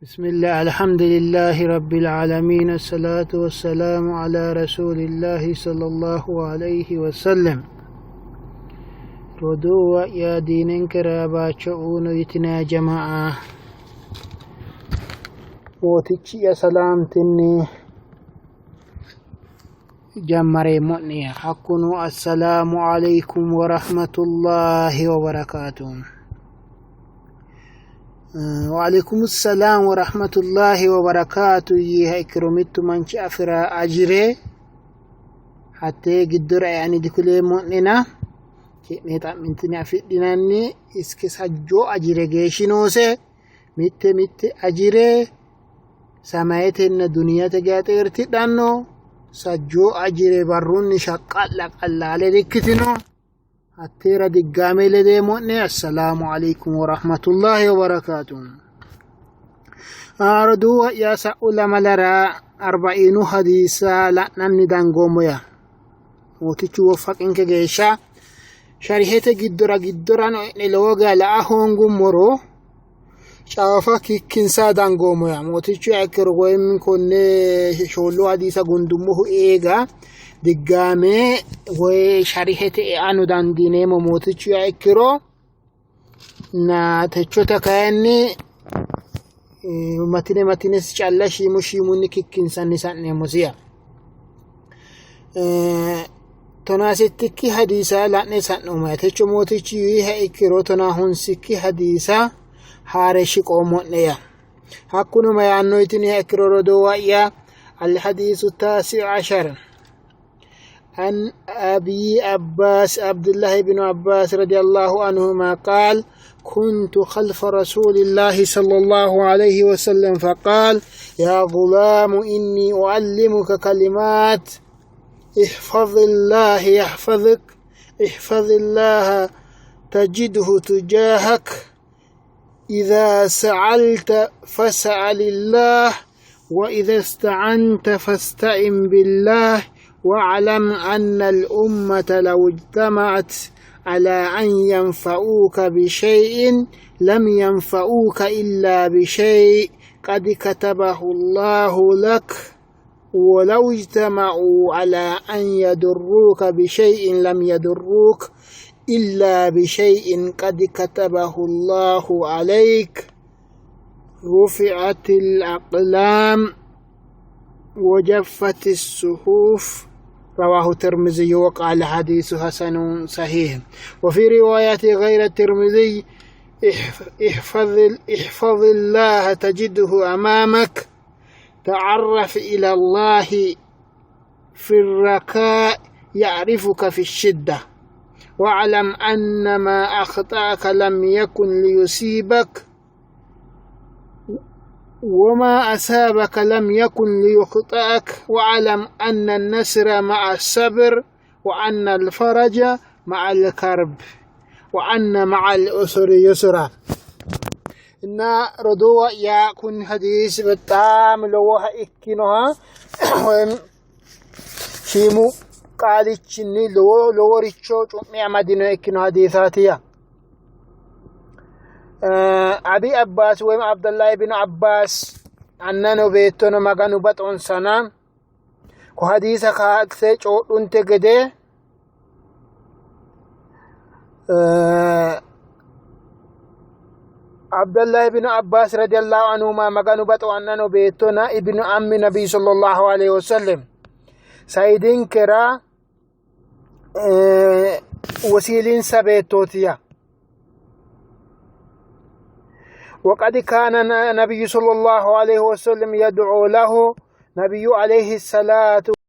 بسم الله الحمد لله رب العالمين الصلاة والسلام على رسول الله صلى الله عليه وسلم roduuwa'ya diininkera baacho uno yitina jama'a mootichi'ya salaamtinni jammareemmo'ne hakkuno assalaamu alaikum warahmatullahi wabarakaatu Waalaikum salaam warahmatullahi wabarakaatu yiiha ikkiro mittu manchi afira ajire hattee giddora eani dikuleemmo'nena ki'ne xa'mintine afidhinanni iske sajjoo ajire geeshshi noose mitte mitte ajire samayetenna duniyate geya xeertidhanno sajjoo ajire barrunni shaqqa'la qallaale dikkitino hatteera diggaame ledeemmo'ne assalaamu alaikum warahmatullahi wabarakaatu roduuwa'ya sa'u lamalara arba'iinu hadiisa la'nanni dangoommo ya mootichu woffaqinke geeshsha sharihete giddora giddorano e'ne lowo geya la'a hoongummoro caafa kikkinsa dangoommo ya mootichu ikkiro woyim konne shoollu hadiisa gundummohu eega diggaame woy sharihete eano dandiineemmo mootichu yaa ikkiro na techota kayinni matine matines calla shiimu shiimunni kikkinsanni sa'neemmosiya. Tonaasettikki hadiisa la'ne sa'noommo. Techo mootichi yiiha ikkiro tonaa honsikki hadiisa haare shiqoommo'ne ya. Hakkuno ma yaanno yitiniha ikkiro roduuwa'ya alhadiisu taasi'u ashar عن أبي عباس عبد الله بن عباس رضي الله عنهما قال كنت خلف رسول الله صلى الله عليه وسلم فقال يا غلام إني أعلمك كلمات احفظ الله يحفظك احفظ الله تجده تجاهك إذا سألت فاسأل الله وإذا استعنت فاستعن بالله واعلم أن الأمة لو اجتمعت على أن ينفعوك بشيء لم ينفعوك إلا بشيء قد كتبه الله لك ولو اجتمعوا على أن يضروك بشيء لم يضروك إلا بشيء قد كتبه الله عليك رفعت الأقلام وجفت الصحف رواه الترمذي وقال حديث حسن صحيح وفي رواية غير الترمذي احفظ, احفظ الله تجده أمامك تعرف إلى الله في الرخاء يعرفك في الشدة واعلم أن ما أخطأك لم يكن ليصيبك وما أصابك لم يكن ليخطئك واعلم أن النصر مع الصبر وأن الفرج مع الكرب وأن مع العسر يسرا እና roduuwa'ya kun hadiis በጣም lowoha ikkinoha ወይም shiimu qaalichinni lowo loworicho cu'me amadino ikkino hadiisaatiya Abi Abbaas ወይም Abdullah ibn Abbaas annano beettono Maganu baxonsana ko hadiisa kaase coodhunte gede Abdullah ibn Abbas radiyallahu anhuma Maganu baxo annano beettona ibnu ammi nabi sallallahu alaihi wasallam sayidinkera wasiilinsa beettootiya وقد كان النبي صلى الله عليه وسلم يدعو له نبي عليه الصلاة